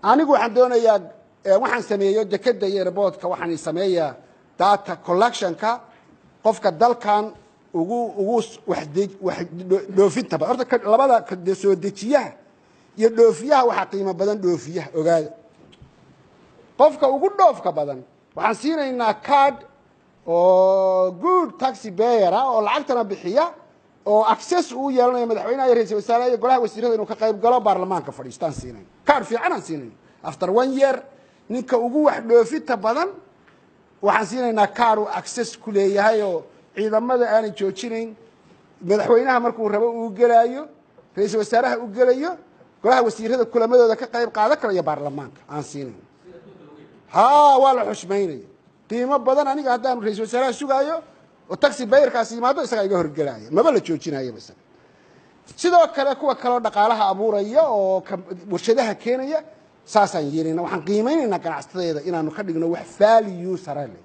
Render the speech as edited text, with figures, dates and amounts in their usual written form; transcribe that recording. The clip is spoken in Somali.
Anigu waxaan doonayaa, waxaan sameeyo dekeda iyo airportka, waxaan sameeyaa data collectionka qofka dalkan ugu wax dhoofinta badan. Horta labada soo dejiyaha iyo dhoofiyaha waxaa qiimo badan dhoofiyaha. Ogaada, qofka ugu dhoofka badan waxaan siinaynaa card oo good tax payer ah oo lacagtana bixiya oo access uu yeelanayo madaxweynaha iyo ra-isul wasaaraha iyo golaha wasiirada inuu ka qayb galo, baarlamaanka fadhiistaan siinayna. Card fiican aan siinayna. After one year ninka ugu wax dhoofinta badan waxaan siinaynaa card uu access ku leeyahay oo ciidamada aanay joojinayn, madaxweynaha markuu rabo uu gelaayo, ra-iisul wasaaraha u gelayo, golaha wasiirada kulamadooda ka qayb qaadan karo iyo baarlamaanka aan siinayn. Ha, waa la xushmaynaya, qiimo badan. Aniga haddaan ra-isul wasaaraha sugaayo oo tax payerkaasi yimaado, isagaa iga horgelaya, maba la joojinayaba isaga. Sidoo kale kuwa kaleo dhaqaalaha abuuraya oo warshadaha keenaya saasaan yeelayna. Waxaan qiimeynaynaa ganacsatadeeda inaanu ka dhigno wax value sare leh.